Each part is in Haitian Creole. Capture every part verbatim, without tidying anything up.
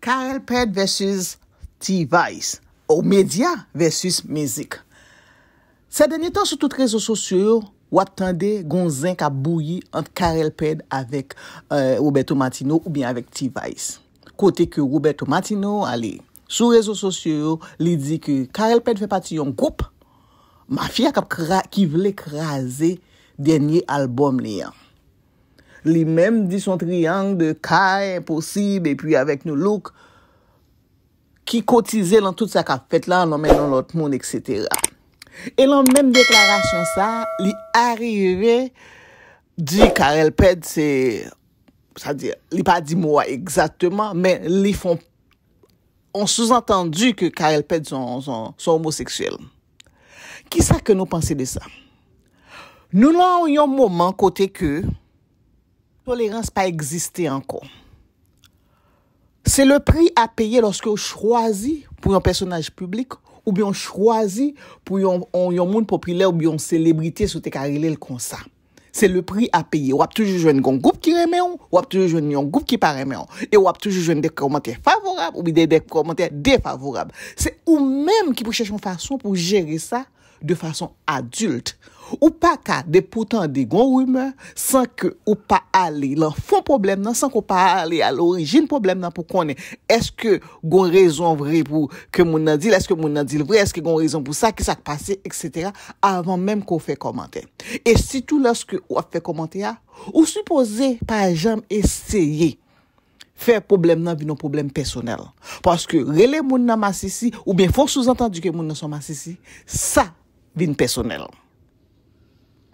Carel Pèd vèsis T-Vice, ou medya vèsis mizik. Sè dènye tan, sou tout rezo sosyo yo, w ap tande gon zen k ap bouyi ant Carel Pèd avèk, eh, Roberto Martino oubyen avèk T-Vice. Kote ke Roberto Martino ale sou rezo sosyo yo, li di ke Carel Pèd fè pati yon gwoup mafya k ap kra-, ki vle kraze dènye albòm li an. Li menm di se yon triyang de Kay, Enposib, epi avèk Nu Look, ki kotize lan tout sa k ap fèt la, lan men yon lòt moun, etsetera. E lan menm deklarasyon sa, li arive di Carel Pèd se, sa di, li pa di mo a egzakteman, men li fè yon, yon souzantandi ke Carel Pèd se yon, se yon, se yon omoseksyèl. Kisa ke nou panse de sa? Nou lan yon moman kote ke tolerans pa egziste ankò. Se le pri a peye lòske w chwazi pou yon pèsonaj piblik oubyen w chwazi pou yon, yon, yon moun popilè oubyen yon selebrite, si w te ka rele l konsa. Se le pri a peye. W ap toujou jwenn yon gwoup ki renmen w, w ap toujou jwenn yon gwoup ki pa renmen w. E w ap toujou jwenn de kòmantè favorab oubyen de, de kòmantè defavorab. Se ou menm ki pou chèche yon fason pou jere sa de fason adilt. Ou pa ka, depi w tande gon rimè, san ke ou pa ale lan fon pwoblèm nan, san ke w pa ale a lorijin pwoblèm nan pou konnen èske gon rezon vre pou ke moun nan di l, èske moun nan di l vre, èske gon rezon pou sa, ki sa k pase, etsetera, avan menm ke w fè kòmantè. E sitou lòske w ap fè kòmantè a, ou sipoze pa janm eseye fè pwoblèm nan vin yon pwoblèm pèsonèl. Paske rele moun nan masisi, oubyen fè yon souzantandi ke moun nan se yon masisi, sa vin pèsonèl.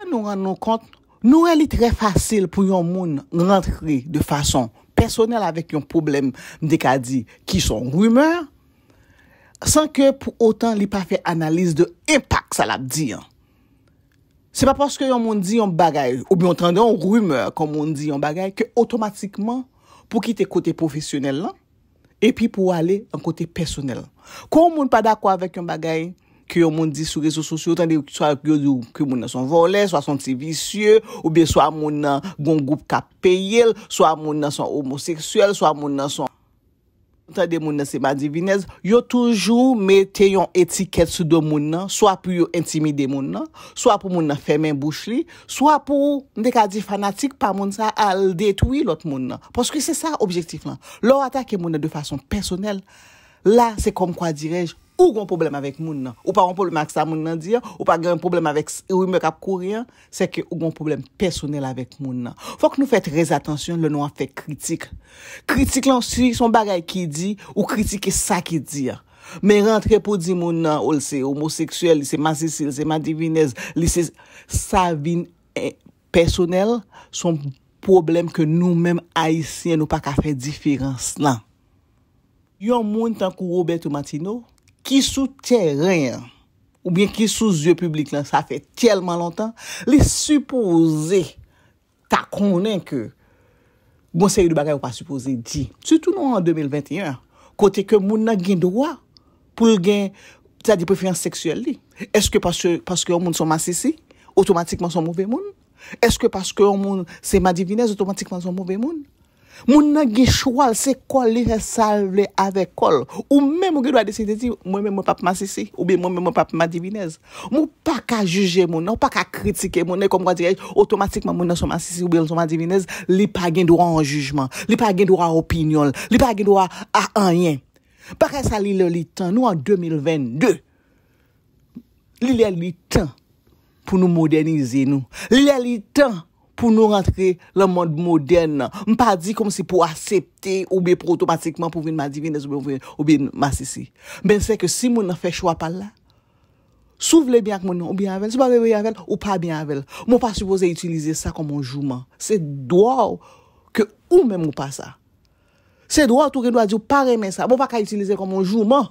Nou rann nou kont, nou wè li trè fasil pou yon moun rantre de fason pèsonèl avèk yon pwoblèm, m te ka di, ki se yon rimè, san ke pou otan li pa fè analiz de enpak sa l ap di an. Se pa paske yon moun di yon bagay, oubyen w tande yon rimè, kòm moun di yon bagay, ke otomatikman pou kite kote pwofesyonèl lan, epi pou w ale an kote pèsonèl. Kan yon moun pa dakò avèk yon bagay ke yon moun di sou rezo sosyo, w tande swa yo di w ke moun nan se yon vòlè, swa se yon ti visye, oubyen swa moun nan gon gwoup k ap peye l, swa moun nan se yon omoseksyèl, swa moun nan se yon tande moun nan se madivinèz, yo toujou mete yon etikèt sou do moun nan, swa pou yo entimide moun nan, swa pou moun nan fèmen bouch li, swa pou, m te ka di, fanatik pa moun sa al detwi lòt moun nan. Paske se sa objektif lan. Lè w atake moun nan de fason pèsonèl, la, se kòm kwa dirèj, ou gon pwoblèm avèk moun nan. Ou pa gon pwoblèm ak sa moun nan di an, ou pa gen pwoblèm avèk s-, rimè k ap kouri an, se ke ou gon pwoblèm pèsonèl avèk moun nan. Fòk nou fè trè atansyon lè nou ap fè kritik. Kritik lan, si se yon bagay ki di, ou kritike sa ki di a. Men rantre pou di moun nan, o, l se omoseksyèl, li se masisi, li se madivinèz, li se, sa vin, eh, pèsonèl, se yon pwoblèm ke nou menm Ayisyen, nou pa ka fè diferans lan. Yon moun tankou Roberto Martino, ki sou tèren an, oubyen ki sou zye piblik lan, sa fè tèlman lontan, li sipoze ta konnen ke gon seri de bagay ou pa sipoze di. Sitou nou an de mil venteyen, kote ke moun nan gen dwa pou l gen, sa di preferans seksyèl li. Èske paske, paske yon moun se yon masisi, otomatikman se yon move moun? Èske paske yon moun se madivinèz, otomatikman se yon move moun? Moun nan gen chwa l, se kò l, li fè sa l vle avèk kò l. Ou menm, ou gen dwa deside di, mwen menm, mwen p ap masisi, oubyen mwen menm, mwen p ap madivinèz. Men w pa ka jije moun nan, ou pa ka kritike moun nan, kòm kwa dirèj, otomatikman moun nan se yon masisi oubyen l se yon madivinèz, li pa gen dwa a yon jijman, li pa gen dwa a opinyon l, li pa gen dwa a anyen. Bagay sa li lè li tan, nou an de mil vennde. Li lè li tan pou nou modènize nou. Li lè li tan pou nou rantre nan mond modèn nan. M pa di kòmsi pou aksepte oubyen pou otomatikman pou vin madivinèz oubyen, oubyen masisi. Men se ke si moun nan fè chwa pa l la, si w vle byen ak moun nan, ou byen avè l. Si w pa vle byen avè l, ou pa byen avè l. Men w pa sipoze itilize sa kòm yon jouman. Se dwa w ke ou menm ou pa sa. Se dwa w tou gen dwa di w pa renmen sa. Men w pa ka itilize l kòm yon jouman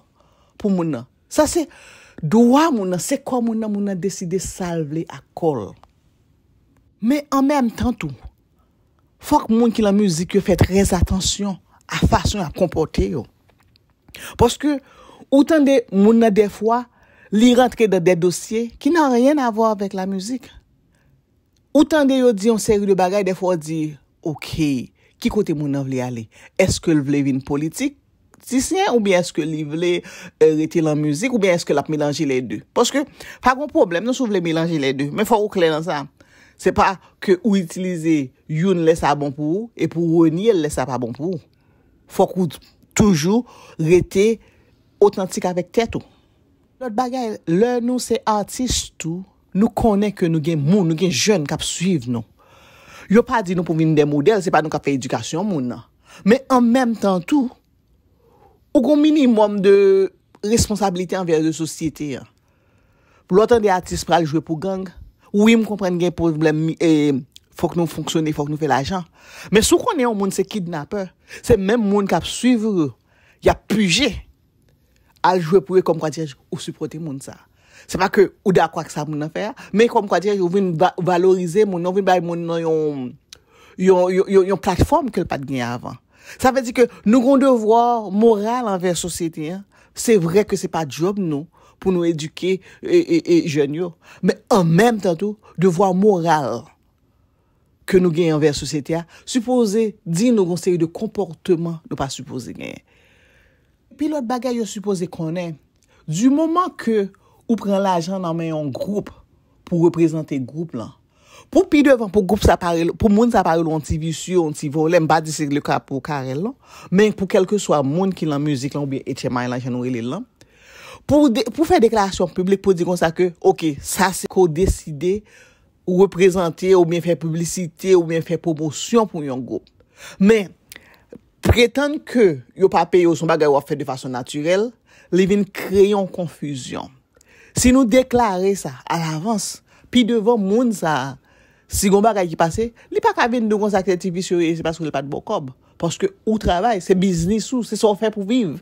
pou moun nan. Sa se dwa moun nan, se kò moun nan, moun nan deside sa l vle ak kò l. Men an menm tan tou, fòk moun ki lan mizik yo fè trè atansyon a fason y ap konpòte yo. Paske ou tande moun nan dèfwa, li rantre dan dè dosye ki n'a rien à voir avec la musique. Ou tande yo di yon seri de bagay, dèfwa w di, oke, ki kote moun nan vle ale? Èske l vle vin politik? politisyen, oubyen èske li vle eh, rete lan mizik, oubyen èske l ap melanje lè de? Paske pa gen pwoblèm non si w vle melanje lè de, men fòk ou klè nan sa. Se pa ke ou itilize youn lè sa bon pou ou, epi ou renye l lè sa pa bon pou ou. Fòk ou toujou rete otantik avèk tèt ou. Lòt bagay, lè nou se atis tou, nou konnen ke nou gen moun, nou gen jèn k ap swiv nou. Yo pa di nou pou vin de modèl, se pa nou k ap fè edikasyon moun nan. Men an menm tan tou, ou gen minimòm de responsablite anvè sosyete an. Lè w tande atis pral jwe pou gang, wi, m konprann gen pwoblèm, e, fòk nou fonksyone, fòk nou fè lajan. Men si w konnen yon moun se kidnapè, se menm moun k ap swiv ou yo, y ap pije al jwe pou yo kòm kwa dirèj ou sipòte moun sa. Se pa ke ou dakò ak sa moun nan fè a, men kòm kwa dirèj ou vin va- valorize moun nan, ou vin bay moun nan yon, yon, yon, yon, yon platfòm ke l pa t gen avan. Sa vle di ke nou gen yon devwa moral anvè sosyete an. Se vre ke se pa djòb nou pou nou edike e, e, e, jèn yo. Men an menm tan tou, devwa moral ke nou genyen anvè sosyete a sipoze di nou gon seri de konpòtman nou pa sipoze genyen. Pi lòt bagay yo sipoze konnen, di moman ke ou pran lajan nan men yon gwoup pou reprezante gwoup lan, pou pi devan, pou gwoup sa pa rele, pou moun sa pa rele yon ti visye, yon ti vòlè, m pa di se le ka pou Carel non, men pou kèlkeswa moun ki lan mizik lan oubyen H M I lan jan nou rele l lan, pou, de, pou fè deklarasyon piblik pou di konsa ke, oke, sa se ke w deside reprezante oubyen fè piblisite oubyen fè pwomosyon pou yon gwoup. Men, pretann ke yo pa peye w se yon bagay w ap fè de fason natirèl, li vin kreye yon konfizyon. Si nou deklare sa alavans, pi devan moun sa a, si gon bagay ki pase, li pa ka vin di w konsa ke ti visye w ye, se paske l pa t ba w kòb. Paske ou travay, se biznis ou, se sa w fè pou viv.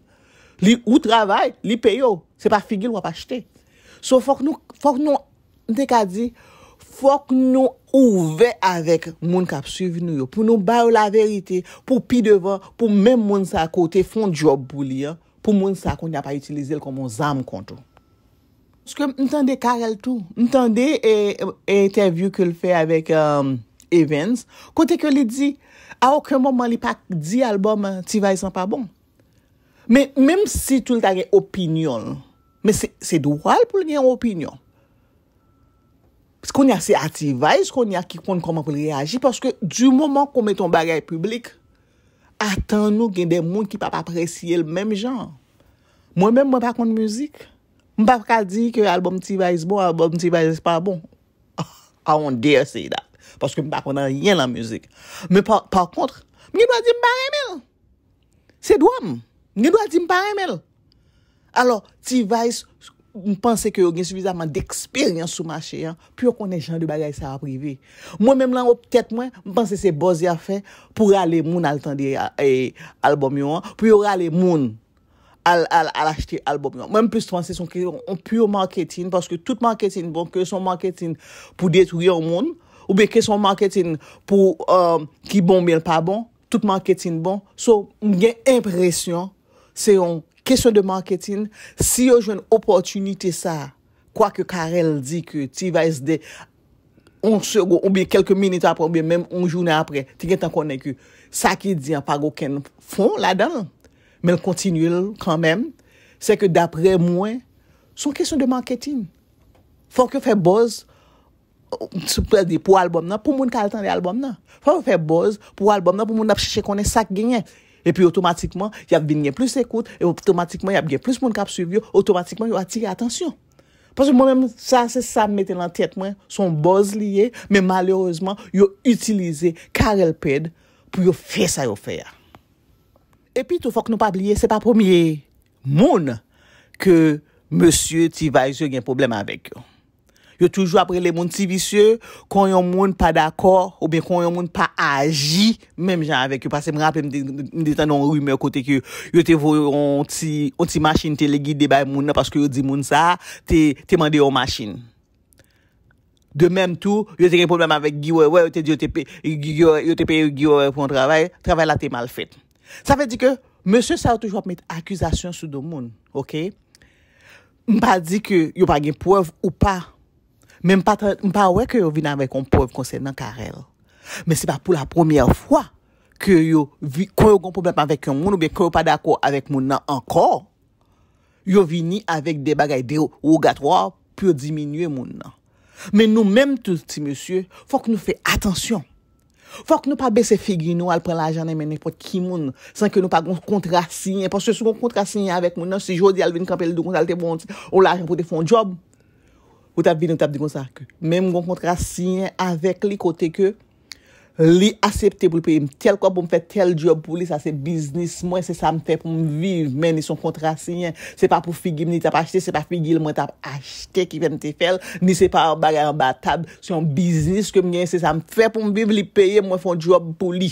Li, ou travay, li peye w. Se pa figi l w ap achte. So, fòk nou, fòk nou, m te ka di, fòk nou ouvè avèk moun k ap swiv nou yo, pou nou ba yo laverite, pou pi devan, pou menm moun sa a ke w te fè yon djòb pou li an, pou moun sa a kounye a pa itilize l kòm yon zam kont ou. Paske m tande Carel tou, m tande e, e, entèvyou ke l fè avèk um, Evans, kote ke li di, a okenn moman li pa di albòm T-Vice lan pa bon. Men menm si tou l ta gen opinyon l, men se, se dwa l pou l gen yon opinyon. Kounye a se T-Vice kounye a ki konn kòman pou l reyaji, paske di moman ke w mete yon bagay piblik, atann ou gen de moun ki p ap apresye l menm jan. Mwen menm, mwen pa konn mizik. M p ap ka di ke albòm T-Vice bon, albòm T-Vice pa bon. I won't dare say that. Paske m pa konn anyen lan mizik. Men pa, pa kont, m gen dwa di m pa renmen l. Se dwa m. M gen dwa di m pa renmen l. Alò, T-Vice, m panse ke yo gen sifizaman deksperyans sou mache an pou yo konnen jan de bagay sa ap rive. Mwen menm lan tèt mwen, m panse se buzz y ap fè pou rale moun al tande e, albòm yo an, pou yo rale moun al, al, al achte albòm yo an. Mwen, m plis panse se yon, yon pure marketing, paske tout marketing bon, ke se yon marketing pou detwi yon moun, oubyen ke se yon marketing pou, um, ki bon oubyen l pa bon, tout marketing bon. So, m gen enpresyon se yon kesyon de marketing. Si yo jwenn opòtinite sa, kwake Carel di ke T-Vice de yon segonn, oubyen kèlke minit apre, oubyen menm yon jounen apre, te gentan konnen ke sa ki di an pa gen okenn fon ladan l, men l kontinye l kanmenm, se ke daprè mwen, se yon kesyon de marketing. Fòk yo fè buzz, sou pral di pou albòm nan, pou moun ka al tande albòm nan. Fò yo fè buzz pou albòm nan, pou moun ap chèche konnen sa k genyen. Epi otomatikman, y ap vin gen plis ekout, e otomatikman, y ap gen plis moun k ap swiv yo, otomatikman, yo atire atansyon. Paske mwen menm, sa se sa m mete lan tèt mwen, se yon buzz li ye, men malerezman, yo itilize Carel Ped pou yo fè sa yo fè a. Epi tou, fòk nou pa bliye, se pa premye moun ke mesye T-Vice yo gen pwoblèm avèk yo. Yo toujou ap rele moun ti visye, kon yon moun pa dakò, oubyen kon yon moun pa aji menm jan avèk yo. Paske m raple m te, m te tande yon rimè kote ke yo te voye yon ti, yon ti machin telegide bay moun nan, paske yo di moun sa a te, te mande yon machin. De menm tou, yo te gen pwoblèm avèk Guy Wewe, yo te di yo te pe, Guy Wewe, yo te peye Guy Wewe pou yon travay, travay la te mal fèt. Sa vle di ke mesye sa yo toujou ap met akizasyon sou do moun, oke? M pa di ke yo pa gen prèv ou pa, men m pa, ta- m pa wè ke yo vin avèk yon prèv konsènan Carel. Men se pa pou la premyè fwa ke yo, vi- kon yo gen pwoblèm avèk yon moun oubyen ke yo pa dakò avèk moun nan ankò, yo vini avèk de bagay dewogatwa pou yo diminye moun nan. Men nou menm tou, ti mesye, fòk nou fè atansyon. Fòk nou pa bese figi nou al pran lajan nan men nenpòt ki moun san ke nou pa gen kontra siyen. Paske si w gen kontra siyen avèk moun nan, si jodi a l vin kanpe l di w konsa l te ba w yon ti- yon lajan pou w te fè yon djòb, ou t ap vini, ou t ap di konsa ke menm gen yon kontra siyen avèk li kote ke li aksepte pou l peye m tèl kòb pou m fè tèl djòb pou li, sa se biznis mwen, se sa m fè pou m viv, men li se yon kontra siyen. Se pa pou figi m li t ap achte, se pa figi l mwen t ap achte ki fè m te fè l, ni se pa yon bagay anba tab, se yon biznis ke m genyen, se sa m fè pou m viv, li peye m, mwen fè yon djòb pou li.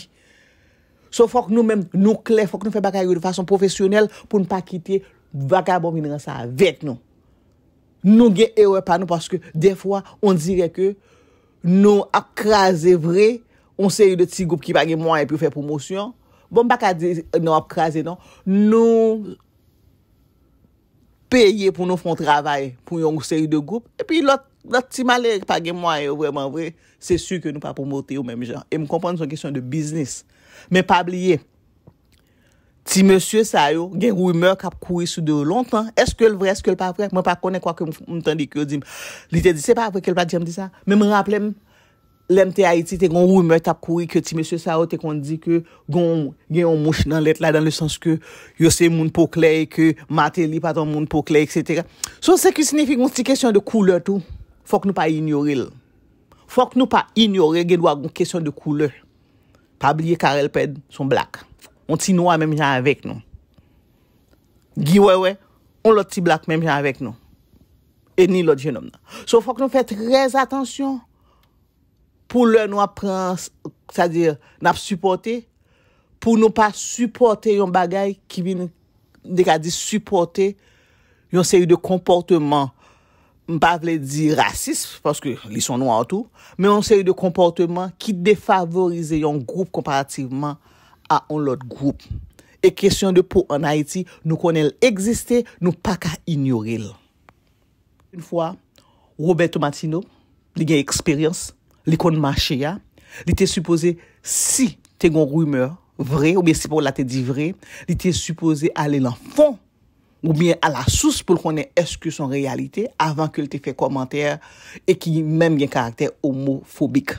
So fòk nou menm nou klè, fòk nou fè bagay yo de fason pwofesyonèl pou n pa kite vagabon vin ranse avèk nou. Nou gen erè pa nou paske dèfwa on dirè ke nou ap kraze vre yon seri de ti gwoup ki pa gen mwayen pou yo fè pwomosyon. Bon, m pa ka di nou ap kraze non. Nou peye pou nou fè yon travay pou yon seri de gwoup, epi lòt lòt ti malere ki pa gen mwayen yo vrèman vre, se si ke nou pa pwomote yo menm jan. E m konprann se yon kesyon de biznis. Men pa bliye, ti mesye sa yo, gen rimè k ap kouri sou do yo lontan. Èske l vrè, èske l pa vrè? Mwen pa konnen, kwake m, m tande ke yo di m, li te di se pa vre ke l pa t janm di sa. Men m raple m, lè m te Ayiti, te gen yon rimè t ap kouri ke ti mesye sa yo te konn di ke gen yon, gen yon mouch nan lèt la, dans le sens ke yo se moun po klè e ke Martelly pa t yon moun po klè, etsetera. So, se ki siyifi yon ti kesyon de koulè tou. Fòk nou pa inyore l. Fòk nou pa inyore, gen dwa gen kesyon de koulè. Pa bliye Carel Pèd se yon blak. Yon ti nwa menm jan avèk nou. Guy Wewe, yon lòt ti blak menm jan avèk nou. E ni lòt jenòm nan. So, fòk nou fè trè atansyon pou lè nou ap pran, sètadi, n ap sipòte, pou nou pa sipòte yon bagay ki vin, m te ka di, sipòte yon seri de konpòteman, m pa vle di rasis, paske li se yon nwa tou, men yon seri de konpòteman ki defavorize yon gwoup konparativman a yon lòt gwoup. E kesyon de po ann Ayiti, nou konnen l egziste, nou pa ka inyore l. Yon fwa, Roberto Martino, li gen eksperyans, li konn mache a, li te sipoze, si te gen yon rimè vre, oubyen si pawòl la te di vre, li te sipoze ale nan fon, oubyen alasous pou l konnen èske se yon reyalite, avan ke l te fè kòmantè e ki menm gen karaktè omofobik.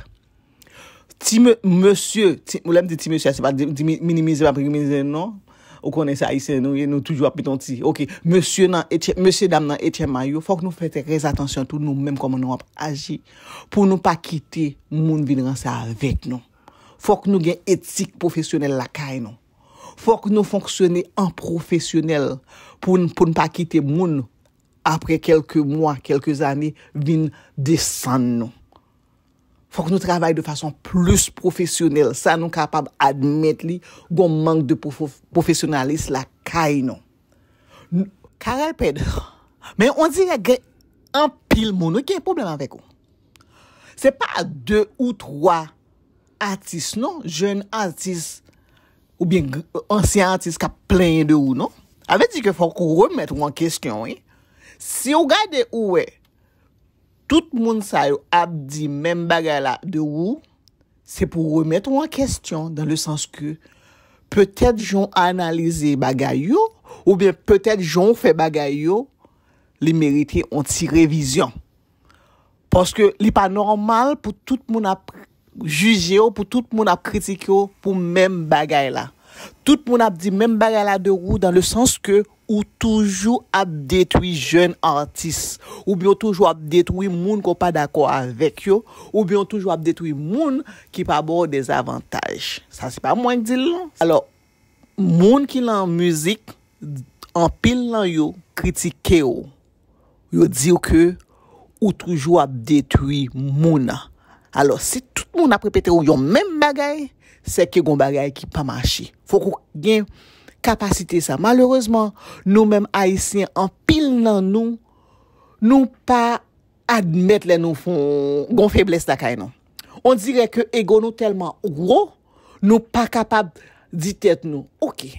Ti me- mesye, ti, lè m di ti mesye a, se pa di, di mi- minimize, m ap minimize, non. Ou konnen se Ayisyen nou ye, nou toujou ap met yon ti. Oke, mesye nan etye- mesye dam nan etye may yo, fòk nou fè trè atansyon tou nou menm kòman nou ap aji. Pou nou pa kite moun vin ranse avèk nou. Fòk nou gen etik pwofesyonèl lakay nou. Fòk nou fonksyone an pwofesyonèl pou n, pou n pa kite moun, apre kèlke mwa, kèlke zane, vin desann nou. Fòk nou travay de fason plis pwofesyonèl. Sa nou kapab admèt li, gon mank de pwofo- pwofesyonalis lakay nou. N- Carel Pèd, men on dirè gen anpil moun wi, ki gen pwoblèm avèk ou. Se pa de ou twa atis, non, jèn atis, oubyen gr- ansyen atis k ap plenyen de ou, non. Sa vle di ke fòk ou remèt ou an kesyon, wi. Si w gade, ou wè, tout moun sa yo ap di menm bagay la de ou, se pou remèt ou an kesyon, dans le sens ke petèt jan w analize bagay yo, oubyen petèt jan w fè bagay yo, li merite yon ti revizyon. Paske li pa nòmal pou tout moun ap jije w, pou tout moun ap kritike w pou menm bagay la. Tout moun ap di menm bagay la de ou, dans le sens ke ou toujou ap detwi jèn atis, oubyen ou toujou ap detwi moun ke w pa dakò avèk yo, oubyen ou toujou ap detwi moun ki pa ba w dezavantaj. Sa se pa mwen k di l non. Alò, moun ki nan mizik, anpil nan yo kritike w. Yo di w ke ou toujou ap detwi moun. Alò, si tout moun ap repete w yon menm bagay, se ke gon bagay ki pa mache. Fòk ou gen kapasite sa. Malerezman, nou menm Ayisyen, anpil nan nou, nou pa admèt lè nou fon gon feblès lakay nou. On dirè ke ego nou tèlman gwo, nou pa kapab di tèt nou, oke,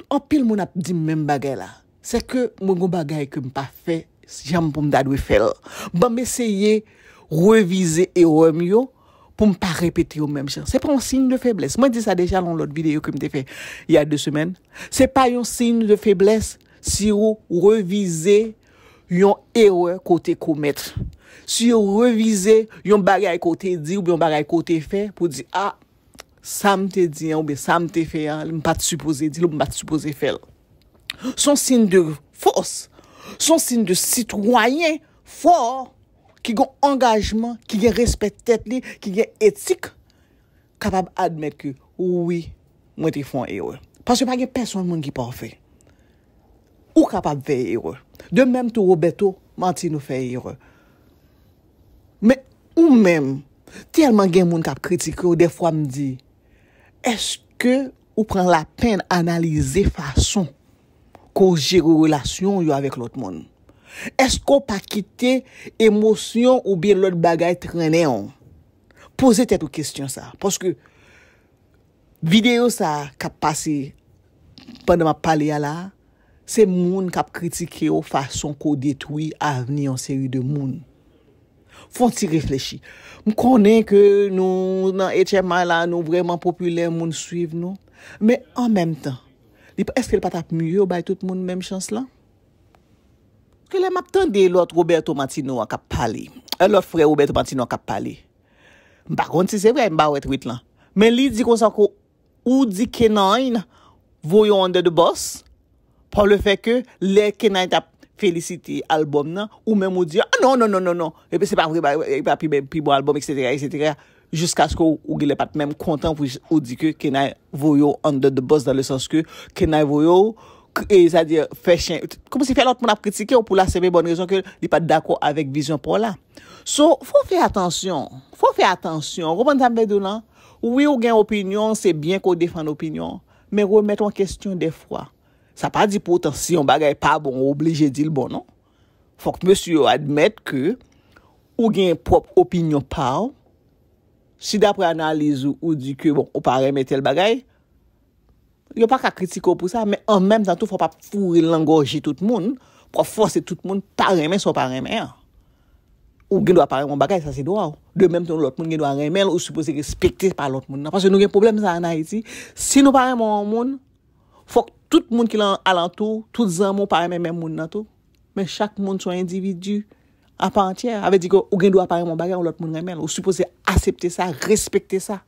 anpil moun ap di m menm bagay la. Se ke mwen gon bagay ke m pa fè janm pou m ta dwe fè l. Ban m eseye revize erè m yo pou m pa repete yo menm jan. Se pa yon siy de feblès. Mwen di sa deja nan yon lòt videyo ke m te fè il y a deux semaines. Se pa yon siy de feblès si w revize yon erè ke w te komèt. Si w revize yon bagay ke w te di oubyen yon bagay ke w te fè pou di, a, sa m te di an oubyen sa m te fè an, m pa t sipoze di l ou m pa t sipoze fè l. Se yon siy de fòs. Se yon siy de sitwayen fò ki gen angajman, ki gen respè tèt li, ki gen etik, kapab admèt ke wi, mwen te fè yon erè. Paske pa gen pèsonn moun ki pafè. Ou kapab fè erè. De menm tou, Roberto Martino fè erè. Men ou menm, tèlman gen moun k ap kritike w, dèfwa m di, èske ou pran lapenn analize fason ke w jere relasyon w yo avèk lòt moun? Èske w pa kite emosyon oubyen lòt bagay trennen w? Poze tèt ou kesyon sa a. Paske videyo sa a k ap pase pandan m ap pale a la a, se moun k ap kritike w fason ke w detwi avni yon seri de moun. Fè yon ti reflechi. M konnen ke nou nan H M I la, nou vrèman popilè, moun swiv nou. Men an menm tan, li, èske l pa t ap mye w bay tout moun menm chans lan? Ke lè m ap tande lòt Roberto Martino an k ap pale, eh, lòt frè Roberto Martino an k ap pale, m pa konn si se vrè, m pa wè tweet lan. Men li di konsa ke ou di Kenine voye w under the bus, pa le fè ke lè Kenine t ap felisite albòm nan, ou menm ou di, a non, non, non, non, non, epi se pa vre, ba, e pa pi, pi bon albòm, etsetera, etsetera, jiskaske ou, ou genlè pa t menm kontan pou ou di ke Kenine voye w under the bus, dans le sens ke Kenine voye w, k-, e, sa di, fè chen, kòmsi fè lòt moun ap kritike w pou la senp e bòn rezon ke li pa t dakò avèk vizyon pa w la. So, fò w fè atansyon, fò w fè atansyon, ou konprann sa m vle di w lan? Wi, ou gen opinyon, se byen ke w defann opinyon, men remèt w an kesyon dèfwa. Sa pa di pou otan si yon bagay pa bon, ou oblije di l bon, non. Fòk mesye yo admèt ke ou gen pwòp opinyon pa w. Si daprè analiz ou, ou di ke, bon, ou pa renmen tèl bagay, yo pa ka kritike w pou sa, men an menm tan tou, fò w pa foure l nan gòje tout moun, pou w ap fòse tout moun pa renmen sa w pa renmen an. Ou gen dwa pa renmen yon bagay, sa se dwa w. De menm tou, lòt moun gen dwa renmen l, ou sipoze respekte pa lòt moun nan. Paske nou gen pwoblèm sa an Ayiti. Si nou pa renmen yon moun, fòk tout moun ki lan alantou, tout zanmi w pa renmen menm moun nan tou. Men chak moun se yon endividi apa antyè. Sa vle di ke ou gen dwa pa renmen yon bagay, yon lòt moun renmen l. Ou sipoze asepte sa, respekte sa.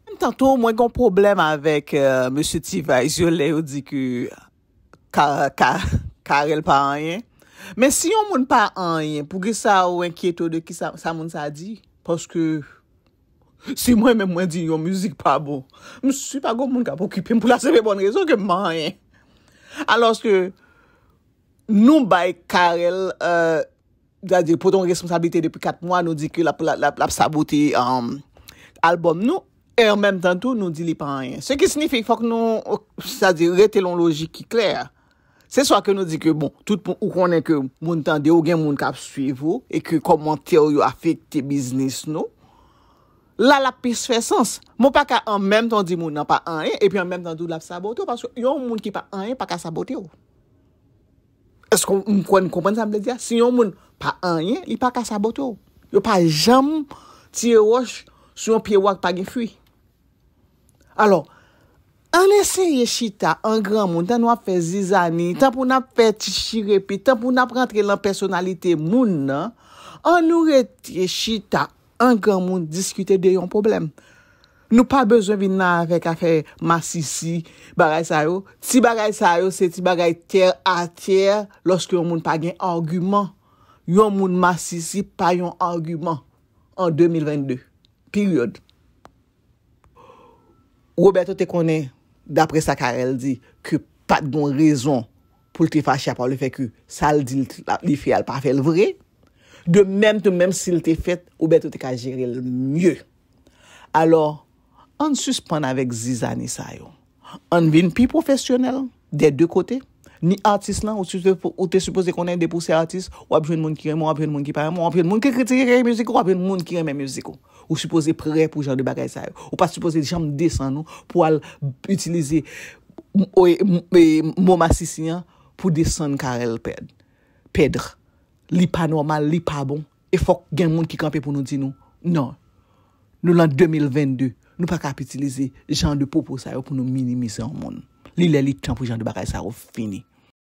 Menm tan tou, mwen gen yon pwoblèm avèk, euh, mesye T-Vice yo lè yo di ke Ka-, Ka-, Carel pa anyen. Men si yon moun pa anyen, poukisa ou enkyete w de ki sa, sa moun sa di? Paske si mwen menm mwen di yon mizik pa bon, m si pa gen moun k ap okipe m pou la senp e bòn rezon ke m pa anyen. Alòske nou bay Carel, euh, sa di, pote yon responsablite depi kat mwa, nou di ke l ap, l ap, l ap, l ap sabote, um, albòm nou, e an menm tan tou, nou di li pa anyen. Se ki siyifi, fòk nou, sa di, rete l yon lojik ki klè. Se swa ke nou di ke, bon, tout moun, ou konnen ke moun tande w, gen moun k ap swiv ou, e ke kòmantè w yo afekte biznis nou. La, l ap plis fè sans. Men w pa ka an menm tan di moun nan pa anyen, epi an menm tan tou l ap sabote w, paske yon moun ki pa anyen pa ka sabote w. Èske m kwè n konprann sa m vle di a? Si yon moun pa anyen, li pa ka sabote w. Yo pa janm tire wòch sou yon pye wa k pa gen fwi. Alò, ann eseye chita an granmoun, tan nou ap fè zizani, tan pou n ap fè ti chirepi, tan pou n ap rantre lan pèsonalite moun nan, ann nou rete chita an granmoun diskite de yon pwoblèm. Nou pa bezwen vin la avèk afè masisi, bagay sa yo. Ti bagay sa yo, se ti bagay tè a tè, lòske yon moun pa gen agiman. Yon moun masisi pa yon agiman an de mil vennde. Period. Roberto te konnen, daprè sa Carel di, ke pa t gon rezon pou l te fache apa le fè ke sa l di l, li fè a, l pa fè l vre. De menm tou, menm si l te fèt, Roberto te ka jere l mye. Alò, ann sispann avèk zizani sa yo. Ann vin pi pwofesyonèl dè de kote. Ni atis lan, ou, sipo-, ou te sipoze konnen depi w se atis, w ap jwenn moun ki renmen w, w ap jwenn moun ki pa renmen w, w ap jwenn moun ki kritike mizik ou, w ap jwenn moun ki renmen mizik ou. Ou sipoze prè pou jan de bagay sa yo. Ou pa sipoze janm desann ou pou al itilize m-, o-, m-, e, mo masisi an pou desann Carel Pèd-, Pedre. Li pa nòmal, li pa bon. E fòk gen moun ki kanpe pou nou di nou, non. Nou lan de mil vennde, nou pa ka ap itilize jan de pwopo sa yo pou nou minimize yon moun. Li lè li tan pou jan de bagay sa yo fini.